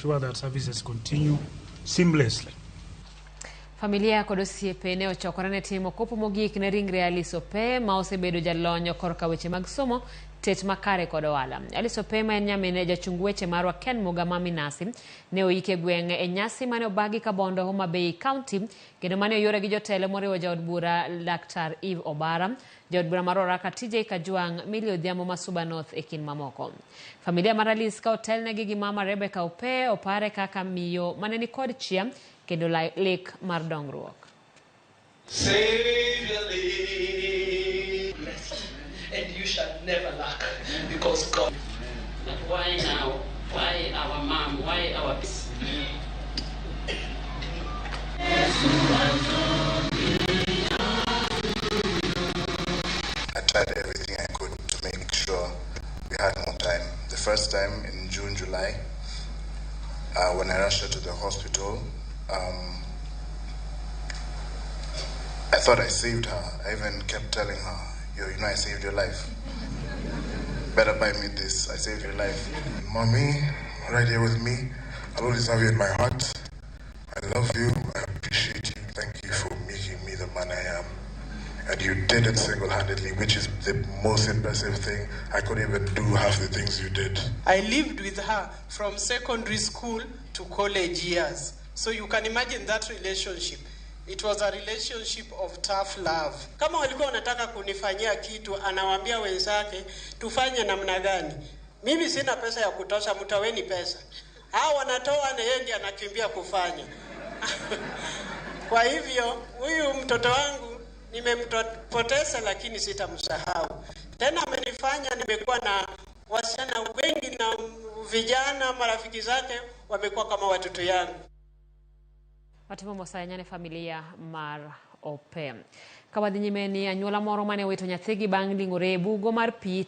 Sure that services continue seamlessly. Familia kod osiepe ne ochokore ne timo kopo mogik ne ringre Alice Opee ma osebedo jalony korka weche mag somo, tet makare kod ohala. Alice Opee ma en nyamin jachung weche marwa Ken Muga ma Minasi ne oik e gweng' e nyasi mane obagi Kabondo, Homa Bay County kendo mane oyore gi jotelo moriwo jaod bura Laktar Eve Obara, jaod bura mar Oraka TJ Kajwang', Millie Odhiambo ma Suba North e kind mamoko. Familia mar Alice ka otelnegi gi mama Rebecca Opee opare kaka miyo mane nikod chia kendo lek mar dongruok. Saviorly. Blessed, and you shall never lack because God. But why now? Why our mom? Why our peace? I tried everything I could to make sure we had more time. The first time in June, July, when I rushed her to the hospital, I thought I saved her. I even kept telling her, you know I saved your life. Better buy me this, I saved your life. Mommy, right here with me, I'll always have you in my heart. I love you, I appreciate you. Thank you for making me the man I am. And you did it single-handedly, which is the most impressive thing. I couldn't even do half the things you did. I lived with her from secondary school to college years. So you can imagine that relationship. It was a relationship of tough love. Kama walikuwa wanataka kunifanyia kitu, anawaambia wenzake tufanye namna gani. Mimi sina pesa ya kutosha, mtoweni pesa. Hao wanatoa na yeye ndiye anakimbia kufanya. Kwa hivyo huyu mtoto wangu nimempoteza, lakini sitamsahau tena. Amenifanya nimekuwa na wasichana wengi na vijana, marafiki zake wamekuwa kama watoto yangu. Watimo mos ahinya ne familia mar Opee. Ka wadhi nyime ni anyuola moro mane owito nyathigi bang' ling'ore e bugo mar pi.